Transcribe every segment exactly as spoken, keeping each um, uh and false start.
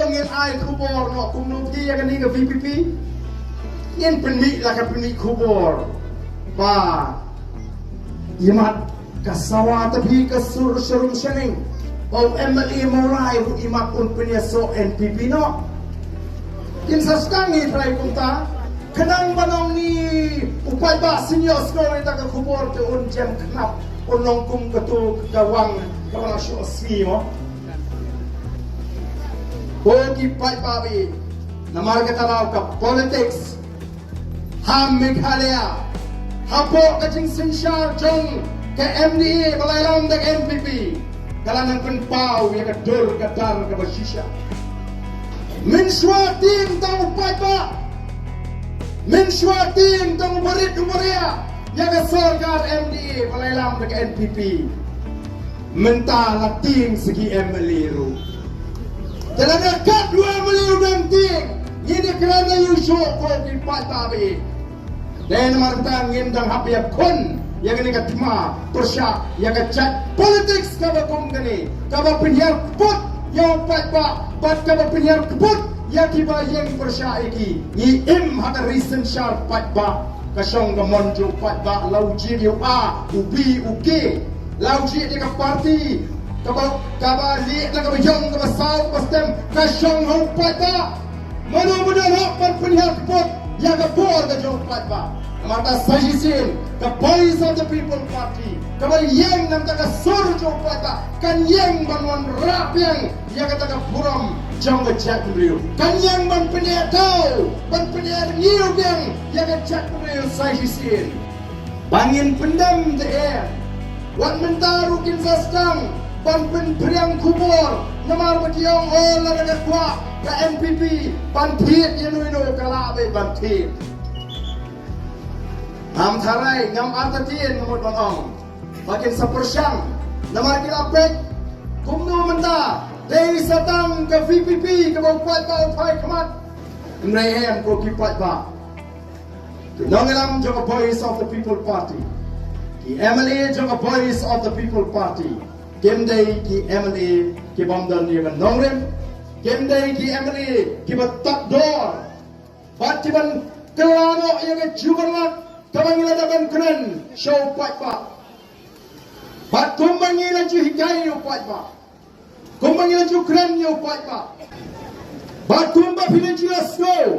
Ngin ai khubor noh kumno phi ïa kane ka V P P. Ngin pynmih la ka pynmih khubor ba imat ka sawa ta phi ka sur sharum shaneng. Ba u M L A Mawlai ruh imat un pynïasoh N P P noh. Kin sa sdang ngi trai kumta. Khnang ba nong ni u paidbah sniewsynei ïa ka khubor te un jem khnap un long kum katu ka wang kaba la shoh sni mo. Ko ki paidbah, namar kata ka politics ha Meghalaya hapoh ka jingsynshar jong ka M D A ba la ïalam da ka N P P ka la nang pynpaw ïa ka dur ka dar kaba shisha. Mynshuwa tieng tang u paidbah, mynshuwa tieng tang u barit u baria ïa ka sorkar M D A ba la ïalam da ka N P P. Mynta la tieng sa ki M L A ruh. Te lada katto M L A u dang tieng, ngin ïa kren la ïa u shuh ko ki paidbah. Te namar kata ngin dang hap ïa khun ïa kane ka thma pyrshah ïa ka jait politics kaba kum kane, kaba pynhiar kput ïa u paidbah bad kaba pynhiar kput ïa kiba ïeng pyrshah ïa ki. Ngi im ha ka ri synshar paidbah. Ka shong ka mon jong u paidbah, la u jied ïa u A, u B, u K, la u jied ïa ka party kaba, kaba lieh, la kaba ïong, kaba saw, kaba stem, ka shong ha u paidbah. Mano ba don hok ban pynhiar kput ïa ka bor ka jong u paidbah? Namar kata sa shisien ka Voice of the People Party kaba ïeng na ka bynta ka sur jong u paidbah kan ïeng ban wanrah biang ïa kata ka burom jong ka jaitbynriew. Kan ïeng ban pynïaid daw, ban pynïaid rngiew biang ïa ka jaitbynriew sa shisien. Ba ngin pyndem te em, wat mynta ruh kin sa sdang ban pynphriang khubor, namar ba ki ong, oh, lada ka kwah ka N P P ban thied ïa uno uno, ka lah beit ban thied. Ngam tharai, ngam artatien, nga mut ban ong ba kin sa pyrshang, namar ki la peit kumno mynta dei sa tang ka V P P kaba u paidbah u phai khmat. Hynrei em ko ki paidbah, ki nongïalam jong ka Voice of the People Party, ki M L A jong ka Voice of the People Party, kim dei ki M L A ki bym don ïa ka nongrim, kim dei ki M L A kiba tad dor bad kiban kylla noh ïa ka jubor lad kaba ngi la dep ban kren sha u paidbah. Bad kumba ngi la ju hikai ïa u paidbah, kumba ngi la ju kren ïa u paidbah, bad kumba phi la ju ïohsngew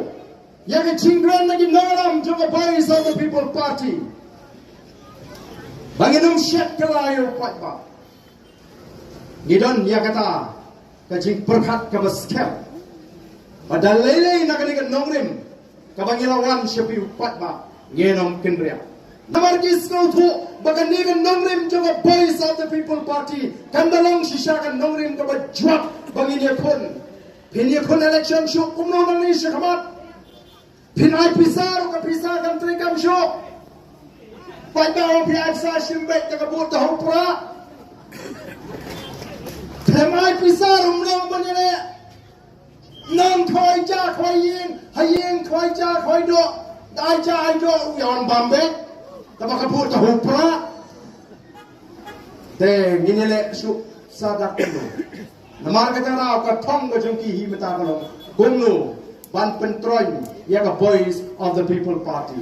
ïa ka jingkren na ki nongïalam jong ka Voice of the People Party, ba ngin ym shet kylla ïa u paidbah. Ngi don ïa kata ka jingpyrkhat kaba skhem ba da lei lei na kane ka nongrim kaba ngi la wan sha phi u paidbah, ngin ym kynriah. Namar ki sngewthuh ba kane ka nongrim jong ka Voice of the People Party kan da long shisha ka nongrim kaba jwat ba ngin ïakhun. Phin ïakhun election shuh kumno nangne shakhmat? Phin ai pisa ruh, ka pisa kan trei kam shuh. Paidbah, phi ai pisa shim beit, te ka vote ka hau pra. Phin ai pisa ruh, mlong ban ïaleh. Nang khoi ja khoi ïing, ha ïing khoi ja khoi doh, ai ja ai doh, u ïawan bam beit. Te ba ka vote ka hau pra. Te ngin ïaleh shuh sa dak kumno? Namar kata ka daw ka thong ka jong ki hi mynta ka long kumno ban pyntroiñ ïa ka Voice of the People Party.